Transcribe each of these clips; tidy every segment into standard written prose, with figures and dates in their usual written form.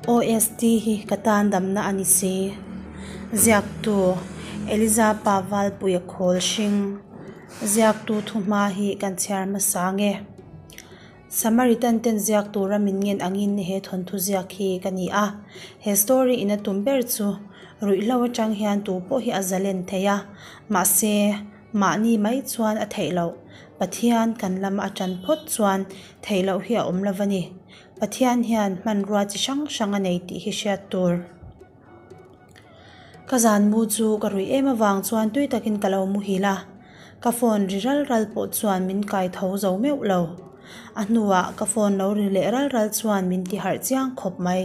OST hi ka tan damna a ni si. Ziaktu, Eliza Pa Valpuia Khawl Hring. Ziaktu thuhma hi kan chhiar hmasa nge? Samaritan ten ziak tura min ngen angin he thawnthu ziak hi ka ni a. He story in a tum ber chu ruihhlo atang hian tu pawh hi a zalen thei a, mahse mahni mai chuan a theih loh. Pathian kan lama a tan phawt chuan theih loh hi a awm lo va ni. Pathian hian hmanrua chi hrang hrang a nei tih hi hriat tur. Ka zan mu chu ka ruih em avang chuan tui takin ka lo muhil a, ka phone ri ral ral pawh chuan min kai tho zo meuh lo. A hnuah ka phone lo ri leh ral ral chuan min ti harh chiang khawp mai.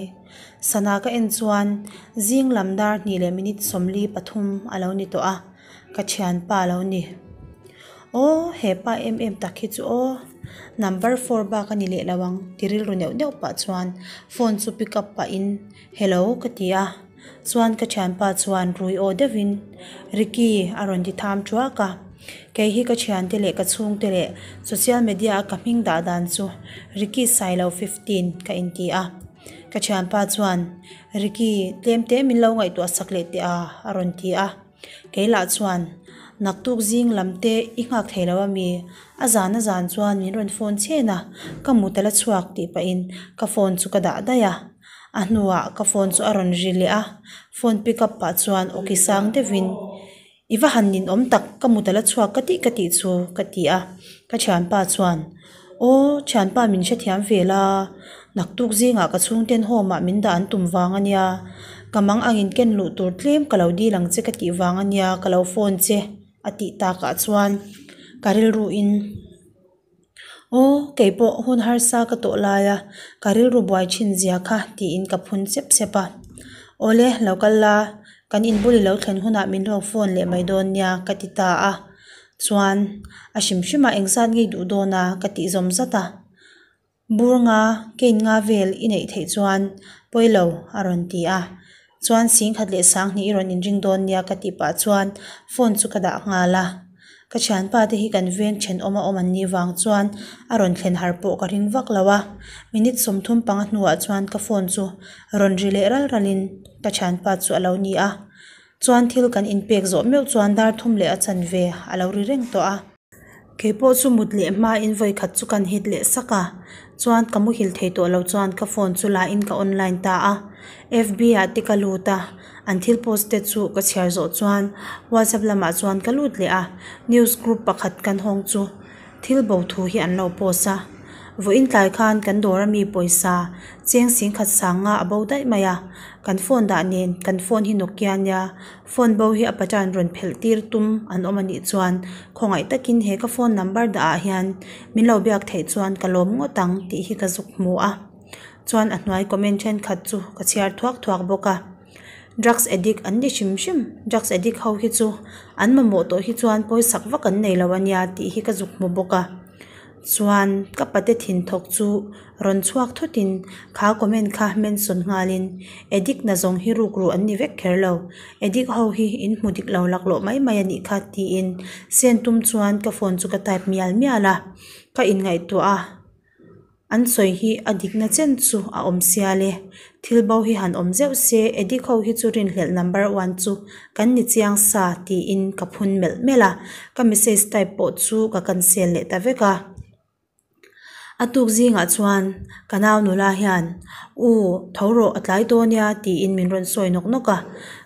Sana ka en chuan zing lam dar hnih leh minute 43 a lo ni tawh a, ka thianpa a lo ni. Aw, he pa em em tak hi chu aw, number four bak a ni leh lo ang ti rilru neuh neuh pah chuan phone chu pick up pahin Hello ka ti a, chuan ka thianpa chuan rui aw deuhin Ricky a rawn ti tham thuak a, kei hi ka thiante leh ka chhungte leh social media a ka hming dah dan chu Ricky Sailo 15 ka inti a, ka thianpa chuan Ricky tlem te min lo ngaihtuah sak leh teh a a rawn ti a. Kei lah chuan, Naktuk zing lam te i nghak thei lo ami? A zan a zan chuan min rawn phone chhen a, ka mut a la chhuak tih pahin ka phone chu ka dah daih a. A hnuah ka phone chu a rawn ri leh a, phone pick up pah chuan awki sang deuhin, I va han ninawm tak, ka mut a la chhuak ka tih ka tih chu ka ti a. Ka thianpa chuan, Aw, thianpa min hrethiam ve la, naktuk zingah ka chhungten home ah min dah an tum vang a nia, ka mang angin ken luh tur tlem ka lo dil ang che ka tih vang a nia ka lo phone che a tih takah chuan ka rilru in Aw, kei pawh hun harsa ka tawh lai a, ka rilru buai thin zia kha tiin ka phun sep sep a. Awle, lo kal la, kan inbul i lo thlen hunah min lo phone leh mai dawn nia ka ti ta a. Chuan a hrim hrim ah engzat ngei duh dawn a ka tih zawm zat a, bur nga cane nga vel i neih theih chuan pawi lo a rawn ti a, chuan singkhat leh sanghnih i rawn inring dawn nia ka tih pah chuan phone chu ka dah nghal a, ka thianpa te hi kan veng thenawm a awm an nih vang chuan a rawn thlen har pawh ka ring vak lo a, minute 35 hnuah chuan ka phone chu rawn ri leh ral ral in ka thianpa chu a lo ni a. Chuan thil kan inpek zawh meuh chuan dar thum leh a chanve a lo ri reng tawh a. Kei pawh chu mut leh hmain vawi khat chu kan hit leh sak a, chuan ka muhil thei tawh lo chuan ka phone chu la in ka online ta a. FB ah te ka lut a, an thil post te chu ka chhiar zawh chuan WhatsApp lamah chuan ka lut leh a, news group pakhat kan hawng chu Thil bo thu hi an lo post a. Vawiin tlai khan kan dawr ami pawisa cheng singkhat sang nga a bo daih mai a. Kan phone dah nen kan phone hi Nokia nia phone bo hi a patan rawn phelh tir tum an awm a nih chuan khawngaih takin he ka phone number dah ah hian min lo biak theih chuan ka lawm ngawt ang tih hi ka zuk hmu a. Chuan a hnuai comment thenkhat chu ka chhiar thuak thuak bawk a. Drugs addict an ni hrim hrim, drugs addict ho hi chu an mamawh tawh hi chuan pawisak vak an nei lo a nia tih hi ka zuk hmu bawk a. Chuan ka pate thin thawk chu rawn chhuak thut in kha comment kha mention nghal in addict na zawng hi rukru an ni vek kher lo, addict ho hi in hmu dik lo laklawh mai mai a nih kha tiin send tum chuan ka phone chu ka type mial mial a, ka inngaihtuah a. An sawi hi a dikna chen chu a awm sial e. Thil bo hi han awm zeuh se, Edik ho hi chu rinhlelh number one chu kan ni chiang sa tiin ka phun melh melh a, ka message type pawh chu ka cancel leh ta vek a. A tuk zingah chuan ka nau nula hian, U, tho rawh a tlai dawn nia tiin min rawn sawi nawk nawk a.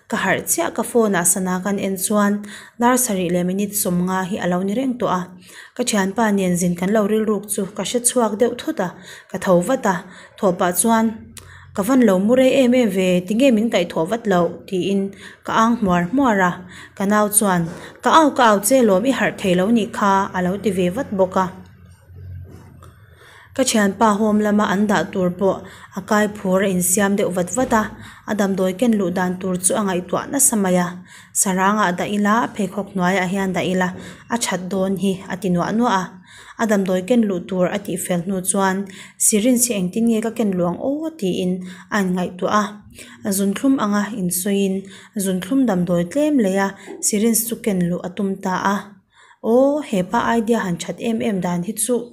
Ka harh chiah ka phone ah sana kan en chuan dar sarih leh minute 50 hi a lo ni reng tawh a. Ka thianpa nen zin kan lo rilruk chu ka hre chhuak deuh thut a, ka tho vat a, thawh pah chuan ka van lo mu rei em em ve, tinge min kaih thawh vat loh tiin ka ang hmuar hmuar a, ka nau chuan ka au ka au che lawm i harh thei lo nih kha a lo ti ve vat bawk a. Ka thianpa home lama an dah tur pawh a kai phur a insiam deuh vat vat a, a damdawi ken luh dan tur chu a ngaihtuah nasa mai a, sarangah dah ila pheikhawk hnuaiah hian dah ila a that dawn hi a ti nuah nuah a, a damdawi ken luh tur a tih fel hnu chuan syringe hi engtin nge ka ken luh ang aw tiin a inngaihtuah a, zunthlum anga insawiin zunthlum damdawi tlem leia syringe chu ken luh a tum ta a, aw hepa idea han that em em dan hi chuh.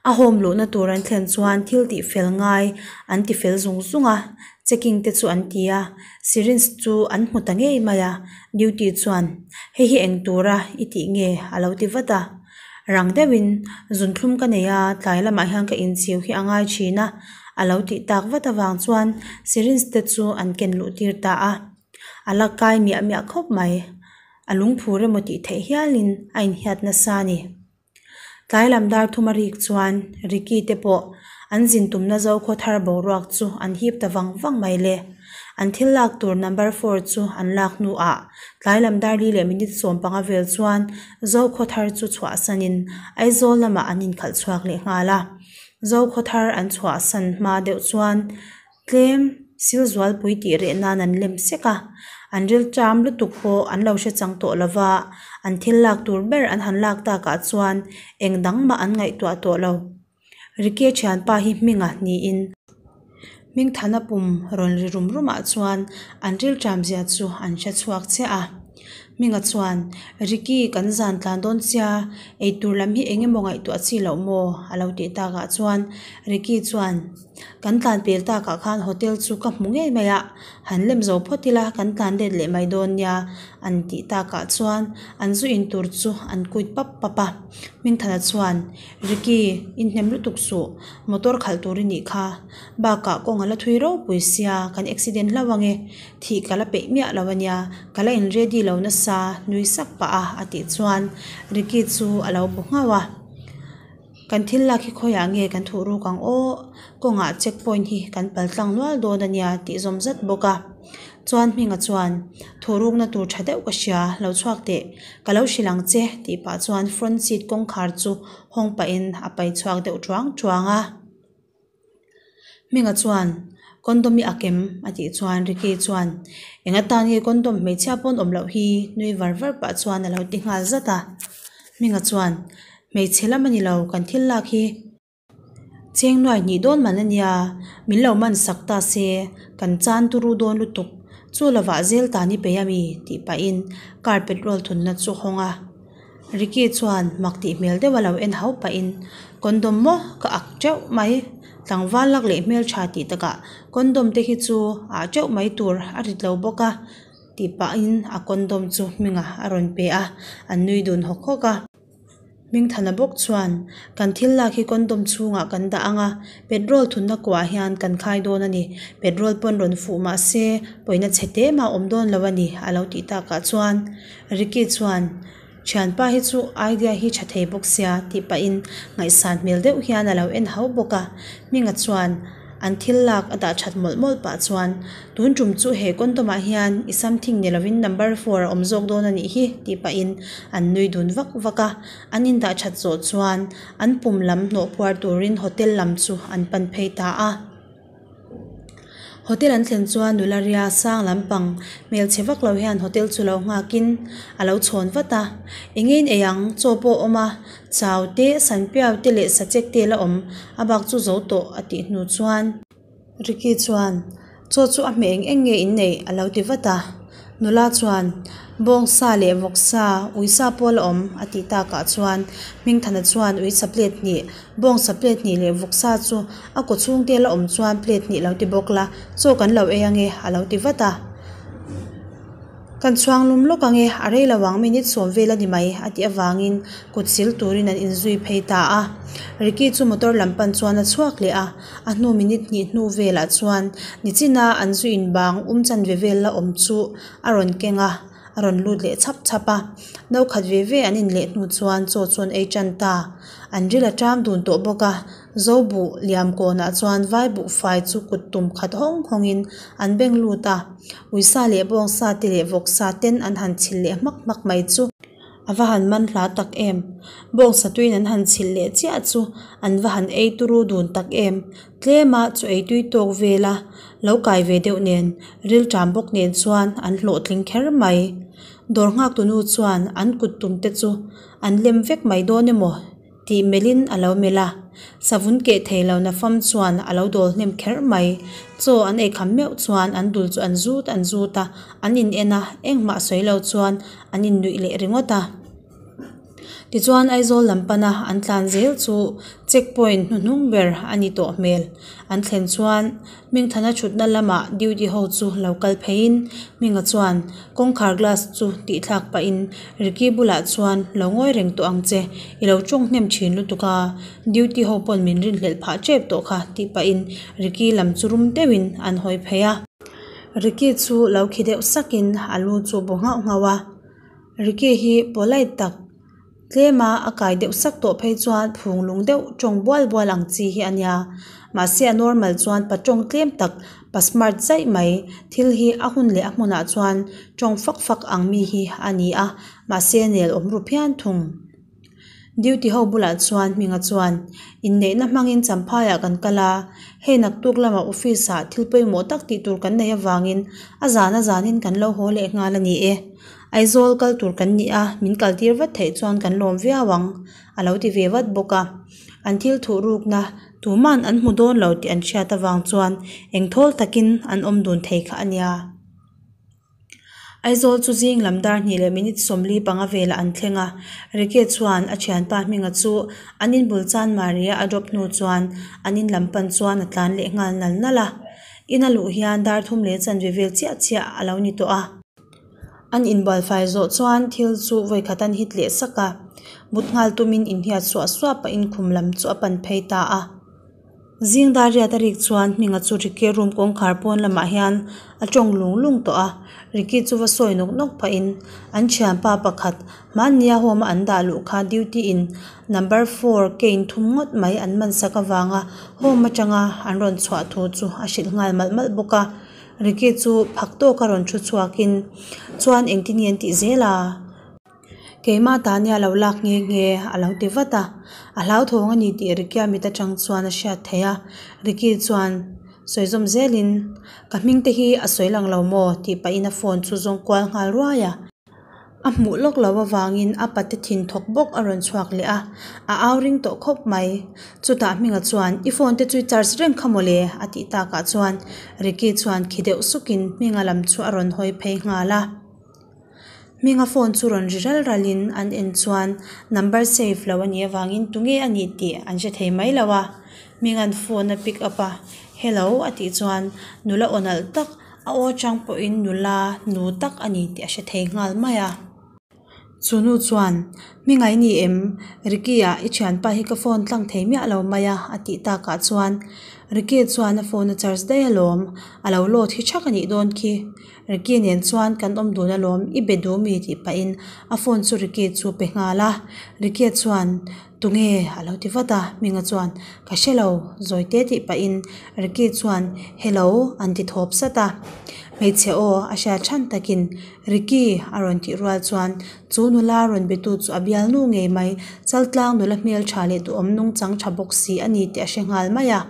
A home luhna tur an thlen chuan thil tih fel ngai an ti fel zung zung a, checking te chu an ti a, syringe chu an hmu ta ngei mai a, duty chuan hei hi eng tura i tih nge a lo ti vat a, rang deuhin zunthlum ka nei a, tlai lamah hian ka inchiu hi a ngai thin a a lo tih tak vat avang chuan syringe te chu an ken luh tir ta a, a la kai miah miah khawp mai, a lungphur emaw tih theih hialin a inhiat nasa a ni. Tlai lam dar thum a rik chuan Ricky te pawh an zin tumna Zokhaw thar boruak chu an hip ta vang vang mai le. An thil lak tur number four chu an lak hnuah tlai lam dar li leh minute 15 vel chuan Zokhaw thar chu chhuahsanin Aizawl lamah an inkhalh chhuak leh nghal a. Zokhaw thar an chhuahsan hma deuh chuan Tlem sil zualpui tih reh nan an lem sek a, an rilṭam lutuk pawh an lo hre chang tawh lo va, an thil lak tur ber an han lak takah chuan eng dang mah an ngaihtuah tawh lo. Ricky thianpa hi Hminga niin Hmingthana pum rawn ri rum rumah chuan an rilṭam zia chu an hre chhuak chiah a. Hminga chuan, Ricky kan zan tlan dawn sia, eitur lam hi eng emaw ngaihtuah chi loh maw? a lo tih takah chuan Ricky chuan, Kan tlan pel takah khan hotel chu ka hmu ngei mai a, han lem zo phawt ila kan tlan let leh mai dawn nia an tih takah chuan an zu in tur chu an kuit pap pap a. Hmingthana chuan, Ricky, inhnem lutuk suh, motor khalh tur i nih kha. Bakah kawng a la thui ropui sia, kan accident hlauh ange, thih ka la peih miah lo ania, ka la in ready lo nasa nui sak pah a a tih chuan Ricky chu a lo bu nghauh a. Kan thil lak hi khawiah nge kan thuh ruk ang aw, kawngah check point hi kan pal tlang nual dawn a nia tih zawm zat bawk a. Chuan Hminga chuan, Thuh rukna tur tha deuh ka hria, lo chhuak teh, ka lo hrilh ang che tih pah chuan front seat kawngkhar chu hawng pahin a pai chhuak deuh thuang thuang a. Hminga chuan, Condom i ak em? a tih chuan Ricky chuan, Eng atan nge condom hmeichhia pawn awm loh hi? nui var var pah chuan a lo ti nghal zat a. Hminga chuan, Hmeichhe lam a ni lo, kan thil lak hi cheng nuai hnih dawn man a nia, min lo man sak ta se, kan chan turu dawn lutuk, chu lovah zel tan i peih a mi? tih pahin car petrol thunna chu hawng a. Ricky chuan mak tih hmel deuh a lo en hau pahin, Condom maw ka ak teuh mai, tlangval lak leh hmeltha tih takah condom te hi chu ah teuh mai tur a rit lo bawk a tih pahin a condom chu Hminga a rawn pe a, an nui dun hawk hawk a. Hmingthana bawk chuan, Kan thil lak hi condom chhungah kan dah ang a, petrol thunna kuah hian kan khai dawn a ni. Petrol pawn rawn fuh mah se, pawina chhe te mah awm dawn lo a ni, a lo tih takah chuan Ricky chuan, Thianpa hi chu idea hi tha thei bawk sia, tih pahin ngaihsan hmel deuh hian a lo en hau bawk a. Hminga chuan, An thil lak a dah that mawlh mawlh pah chuan, Tun tum chu he condom ah hian i something ni lovin number four a awm zawk dawn a nih hi, tih pahin an nui dun vak vak a. An indah that zawh chuan an pum lam hnawh puar turin hotel lam chu an pan phei ta a. Hotel an thlen chuan nula ria sang lampang hmelchhe vak lo hian hotel chu lo nghakin a lo chhawn vat a. Eng in ei ang, chaw pawh a awm a, chau te, sanpiau te leh sachek te la awm, a bak chu zo tawh a tih hnu chuan. Ricky chuan, Chaw chu a hmeh eng eng nge in neih? a lo ti vat a. Nula chuan, Bawngsa leh vawksa, uisa pawh la awm, a tih takah chuan Hmingthana chuan uisa plate hnih, bawngsa plate hnih leh vawksa chu a kaw chhungte la awm chuan plate hnih lo ti bawk la, chaw kan lo ei ange, a lo ti vat a. Kan chhuang lum lawk ange, a rei lo ang minute sawm vel a ni mai, a tih avangin kut sil turin an inzui phei ta a. Ricky chu motor lam pan chuan a chhuak leh a, a hnu minute hnih hnu velah chuan nichina an zu inbang um chanve vel la awm chu a rawn keng a, a rawn lut leh chhap chhap a. No khat ve ve an inleh hnu chuan chaw chu an ei tan ta. An ril a ṭam dun tawh bawk a, Zo buh liam kawnah chuan vai buhfai chu kut tum khat hawng hawngin an beng lut a, uisa leh bawngsa te leh vawksa ten an han chhilh leh hmak hmak mai chu a va han man hla tak em. Bawngsa tuiin an han chhilh leh chiah chu an va han ei turu dun tak em. Tlema chu ei tui tawk vela lo kai ve deuh nen rilṭam bawk nen chuan an hlawhtling kher mai. Dawr nghak tunu chuan an kut tum te chu an lem vek mai dawn emaw Tih melhin a lo melh a, savun keh thei lo nafam chuan a lo dawl hnem kher mai. Chaw an ei kham meuh chuan an dul chu an zut an zut a, an in en a, engmah sawi lo chuan an in nuih leh ringawt a. Tichuan Aizawl lam pana an tlan zel chu check point hnuhnung ber a ni tawh hmel. An thlen chuan Hmingthana thutna lamah duty ho chu lo kal pheiin Hminga chuan kawngkhar glass chu tih thlak pahin Ricky bulah chuan lo ngawi reng tawh ang che, i lo tawng hnem thin lutuk a, duty ho pawn min rinhlelh phah tep tawh kha tih pahin Ricky lam chu rum deuhin an hawi phei a. Ricky chu lo khi deuh sakin a lu chu bu nghauh nghauh a, Ricky hi polite tak tlema a kai deuh sak tawh phei chuan phung lung deuh tawng bual bual ang chi hi a nia. Mahse a normal chuan pa tawng tlem tak, pa smart zaih mai, thil hi a hun leh a hmunah chuan tawng fak fak ang mi hi a ni a, mahse nel awm ru phian thung. Duty ho bulah chuan Hminga chuan, Inneihna hmangin Champhaiah kan kal a, hei naktuk lamah office ah thil pawimawh tak tih tur kan nei avangin a zan a zanin kan lo haw leh nghal a ni e. Aizawl kal tur kan ni a, min kaltir vat theih chuan kan lawm viau ang, a lo ti ve vat bawk a. An thil thuh rukna tuman an hmu dawn lo tih an hriat avang chuan engthawl takin an awm dun thei kha a nia. Aizawl chu zing lam dar hnih leh minute 45 velah an thleng a, Ricky chuan a thianpa hminga chu an inbul chan Maria a drop hnu chuan an in lam pan chuan a tlan leh nghal nal nal a. In a luh hian dar thum leh chanve vel chiah chiah a lo ni tawh a. An inbual fai zawh chuan thil chu vawikhat an hit leh sak a, mut nghal tumin inhiat suah suah pahin khum lam chu a pan phei ta a. Zing dar riat a rik chuan Hminga chu Ricky room kawngkhar pawn lamah hian a tawng lung lung tawh a, Ricky chu va sawi nawk nawk phahin an thianpa pakhat hmannia home a an dah luh kha duty in number four cane thum ngawt mai an man sak avanga home atanga an rawn chhuah thu chu a hrilh nghal malh malh bawk a. Ricky chu phak tawka rawn thu chhuakin chuan engtin nge an tih zel a? Keimah ta nia lo lak nghe nghe a lo ti vat a, a hlauthawng a ni tih Ricky-a mit atang chuan a hriat theih a, Ricky chuan sawi zawm zelin ka hming te hi a sawi lang lo maw tih pahin a phone chu zawng kual nghal ruai a. A hmuh lawk lo avangin a pate thin thawk bawk a rawn chhuak leh a, a au ring tawh khawp mai. Chutah Hminga chuan i phone te chu i charge reng kha mawle a tih takah chuan Ricky chuan khi deuh sukin Hminga lam chu a rawn hawi phei nghal a. Hminga phone chu rawn ri ral ralin an en chuan number save lo a nih avangin tunge a nih tih an hre thei mai lo a. Hminga'n phone a pick up a, Hello a tih chuan nula aw nalh tak, a aw chang pawhin nula nu tak a ni tih a hre thei nghal mai a. Chu nu chuan, Hminga i ni em? Ricky-a i thianpa hi ka phone tlang thei miah lo mai a a tih takah chuan Ricky chuan a phone a charge daih alawm, a lo load hi thak a nih dawn khi. Ricky nen chuan kan awm dun alawm, i be duh mi tih pahin a phone chu Ricky chu pe nghal a. Ricky chuan, Tunge? a lo ti vat a, Hminga chuan, Ka hre lo, Zawite tih pahin Ricky chuan, Hello an ti thawp sat a. Hmeichhe aw a hriat than takin Ricky a rawn tih rual chuan chu nula rawn be tu chu a bialnu ngei mai, Chaltlang nula hmeltha leh duhawm nungchang tha bawk si a ni tih a hre nghal mai a.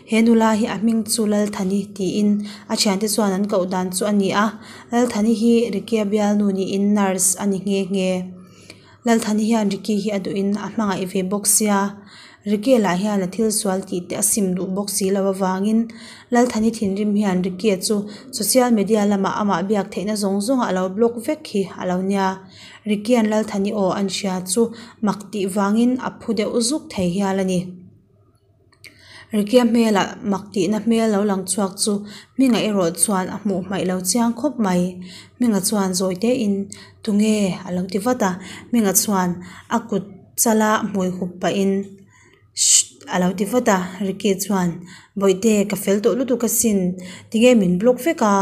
He nula hi a hming chu Lalthani tiin a thiante chuan an koh dan chu a ni a, Lalthani hi Ricky-a bialnu niin nurse a ni nghe nghe. Lalthani hian Ricky hi a duhin a hmangaih ve bawk sia, Ricky lah hian a thil sual tih te a sim duh bawk si lo avangin Lalthani thinrim hian Ricky-a chu social media lamah amah biak theihna zawng zawngah a lo block vek hi a lo nia. Ricky-a'n Lalthani aw an hria chu mak tih vangin a phu deuh zuk thei hial a ni. Ricky-a hmelah mak tihna hmel lo lang chhuak chu Hminga erawh chuan a hmuh hmaih lo chiang khawp mai. Hminga chuan zawi tein, Tunge? a lo ti vat a. Hminga chuan a kut chala hmui hup pahin, Shh! a lo ti vat a. Ricky chuan, Bawihte, ka fel tawh lutuk asin. Tinge min block vek a?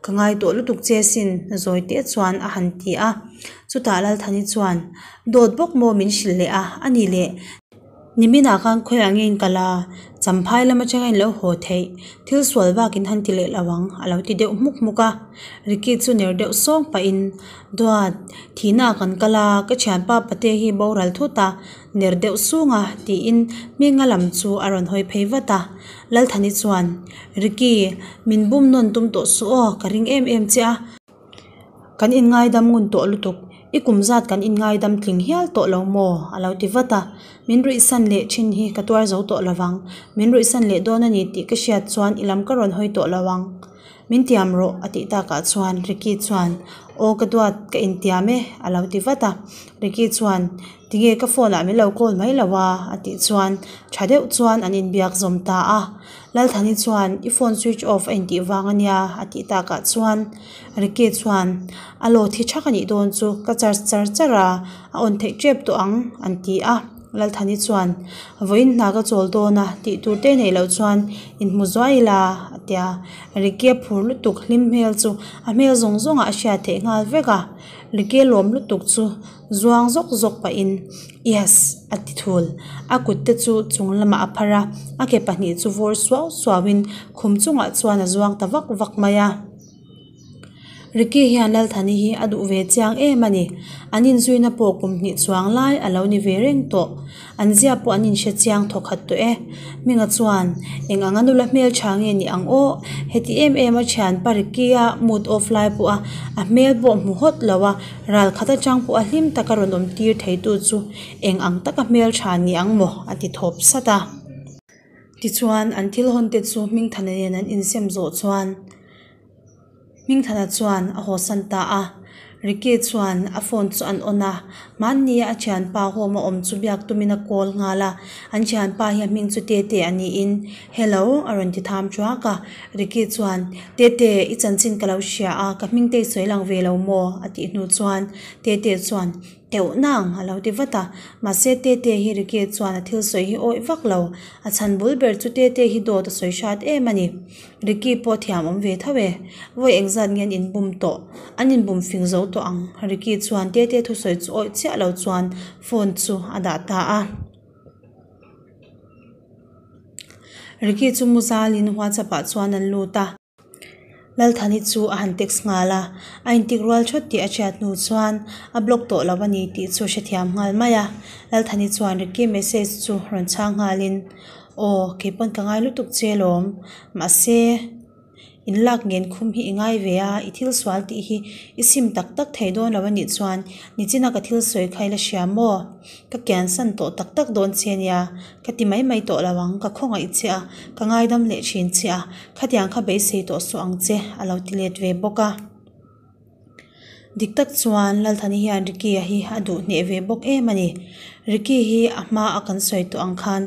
Ka ngai tawh lutuk che asin, zawi te chuan a han ti a. Chutah Lalthani chuan, Dawt bawk maw min hrilh leh a, a ni leh. Niminah khan khawiah nge in kal a, Champhai lam atanga in lo haw theih, thil sual bak in han ti leh lo ang, a lo ti deuh hmuk hmuk a. Ricky chu ner deuh sawng pahin, Duat, thihna ah kan kal a, ka thianpa pate hi boral thut a, ner deuh sung a, tiin Hminga lam chu a rawn hawi phei vat a. Lalthani chuan, Ricky, min bum nawn tum tawh suh aw, ka ring em em che a. Kan inngaidam ngun tawh lutuk, i kum zat kan inngaidam tling hial tawh lo maw? a lo ti vat a, min ruihsan leh thin hi ka tuar zo tawh lo vang, min ruihsan leh dawn a ni tih ka hriat chuan i lam ka rawn hawi tawh lo ang, min tiam rawh a tih takah chuan Ricky chuan Aw ka duat ka intiam e a lo ti vat a. Ricky chuan Tinge ka phone ah min lo call mai lo a a tih chuan tha deuh chuan an inbiak zawm ta a. Lalthani chuan I phone switch off a intih vang a nia a tih takah chuan Ricky chuan A load hi thak a nih dawn chu ka charge char char a, a on theih tep tawh ang an ti a. Lalthani chuan Vawiin hna ka chawl dawn a tih tur te neih loh chuan inhmu zuai ila a ti a. Ricky a phur lutuk hlim hmel chu a hmel zawng zawngah a hriat theih nghal vek a. Ricky a lawm lutuk chu Zuang zawk zawk pahin, Yes! a ti thul. A kut te chu chung lamah a phar a, a ke pahnih chu vawr suau suauin khum chungah chuan a zuang ta vak vak mai a. Ricky hian Lalthani hi a duh ve chiang em a ni. An inzuina pawh kum hnih chuang lai a lo ni ve reng tawh. An zia pawh an inhre chiang thaw khat tawh e. Hminga chuan, Eng anga nula hmel tha nge ni ang aw? Heti em em a thian pa Ricky-a mood off lai pawh a, a hmel pawh hmu hawt lo a, ral khat atang pawh a hlim taka rawn awm tir theitu chu eng ang taka hmel tha ni ang maw? a ti thawp sat a. Tichuan, an thil hawn te chu Hmingthana nen an insem zawh chuan, Hmingthana chuan a hawsan ta a, Ricky chuan a phone chu an on a, mahnia a thianpa home a awm chu biak tumin a call nghal a, an thianpa hi a hming chu Tete a niin, Hello a rawn ti tham thuak a, Ricky chuan, Tete, i chanchin ka lo hria a, ka hming te i sawi lang ve lo maw? a tih hnu chuan Tete chuan, Teuh nang a lo ti vat a, mahse Tete hi Ricky chuan a thil sawi hi awih vak lo, a chhan bul ber chu Tete hi dawt a sawi hrat em a ni. Ricky pawh thiam awm ve tho e, vawi engzat nge an inbum tawh, an inbum fing zo tawh ang, Ricky chuan Tete thusawi chu awih chiah lo chuan phone chu a dah ta a. Ricky chu muzalin WhatsApp ah chuan an lut a. Lalthani chu a han text nghal a, a intik rual thawt tih a hriat hnu chuan a block tawh lo a ni tih chu hrethiam nghal mai a. Lalthani chuan Ricky message chu rawn chhang nghalin, Aw, kei pawn ka ngai lutuk che alawm, mahse in lak ngen khum hi i ngai ve a, i thil sual tih hi i sim tak tak thei dawn lo a nih chuan nichina ka thil sawi kha i la hria maw? Ka kiansan tawh tak tak dawn che nia, ka ti mai mai tawh lo ang, ka khawngaih che a, ka ngaidam leh thin che a, khatiang kha beisei tawh suh ang che, a lo ti let ve bawk a. Dik tak chuan Lalthani hian Ricky-a hi a duh hneh ve bawk em a ni. Ricky hi a hma a kan sawi tawh ang khan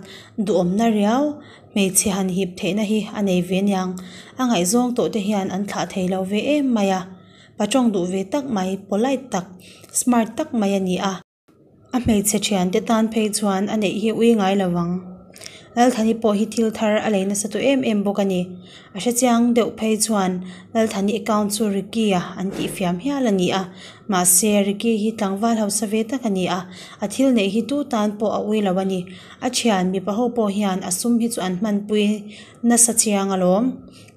duhawmna riau, hmeichhe han hip theihna hi a nei ve aniang. A ngaihzawng tawh te hian an thlah thei lo ve em mai a. Pa tawng duh ve tak mai, polite tak, smart tak mai a ni a. A hmeichhe thiante tan phei chuan a neih hi ui ngai lo vang. Lalthani pawh hi thil thar a lei nasa tawh em em bawk a ni. A hrechiang deuh phei chuan Lalthani account chu Ricky-a an tih fiam hial a ni a. Mahse, Ricky hi tlangval hausa ve tak a ni a, a thil neih hi tu tan pawh a ui lo a ni. A thian mipa ho pawh hian a sum hi chu an hmanpui nasa chiang alawm.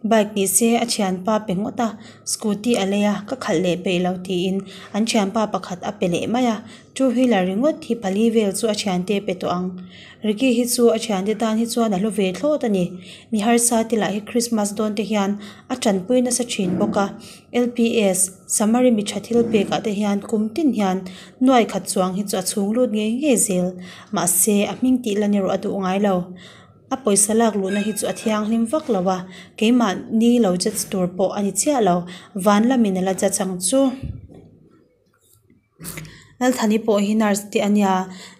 Bike ni se a thianpa pe ngawt a, scooty a lei a, ka khalh leh peih lo tiin an thianpa pakhat a pe leh mai a, two wheeler ringawt hi pali vel chu a thiante pe tawh ang. Ricky hi chu a thiante tan hi chuan a hlu ve thlawt a ni. Mi harsa te lah hi Christmas dawn te hian a tanpui nasa thin bawk a, LPS, Samari mi tha thil pekah te hian kum tin hian nuai khat chuang hi chu a chhung lut ngei ngei zel. Mahse a hming tih lan erawh a duh ngai lo. A pawisa lak luhna hi chu a thianghlim vak lo a, keimah ni lo judge tur pawh a ni chiah lo, van lamin a la judge ang chu. Lalthani pawh hi nurse te a nia,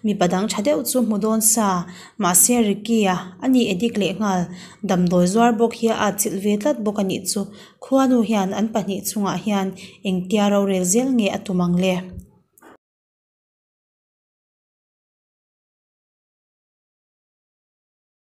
mipa dang tha deuh chu hmu dawn sa, mahse Ricky-a a ni addict leh nghal, damdawi zuar bawk hi a atchilh ve tlat bawk a nih chu, khuanu hian an pahnih chungah hian engtia rorel zel nge a tum ang le?